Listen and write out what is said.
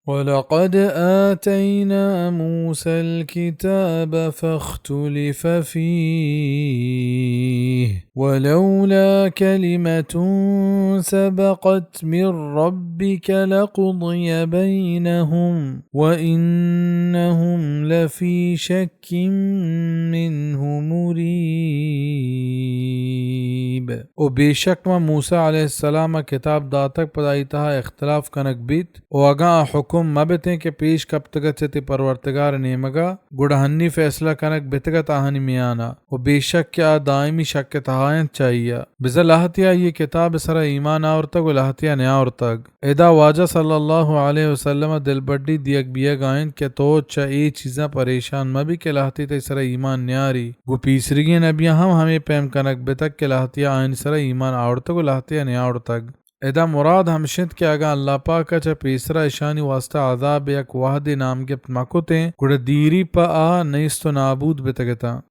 ولقد آتينا موسى الكتاب فاختلف فيه ولولا كلمة سبقت من ربك لقضي بينهم وإنهم لفي شك منه مريب۔ و بے شک ما موسی علیہ السلام ءَ کتاب داتگ، پدا آئی تہا اختلاف کنگ بیت، و اگاں آ حکم مہ بتیں کہ پیش کپتگ ات چہ تئی پرورتگار ءِ نیمگ ءَ، گڑا ہنی فیصلہ کنگ بتگ ات آہانی میان ءَ، و بے شک کہ آ دائمی شک ءِ تہا انت چہ آئی ءَ۔ بزاں لہتے آئی ءِ کتاب ءِ سرا ایمان آورتگ و لہتے ءَ نیاورتگ۔ ادا واجہ صلی اللہ علیہ وسلم ءَ دلبڈی دیگ بیگ ءَ انت کہ تو چہ اے چیزاں پریشان مہ بی کہ لہتے تئی سرا ایمان نیاری۔ گوں پیسریگیں نبیاں ہم ہمے پیم کنگ بتگ کہ لہتے ءَ آیانی سرا ایمان آورتگ و لہتے ءَ نیاورتگ۔ ادا مراد ہمش انت کہ اگاں اللہ پاک ءَ چہ پیسرا اشانی واسطہ عذاب ءِ یک وہدے نام گپت مہ کتیں، گڑا دیری پہ آ نیست و نابود بتگ اتاں۔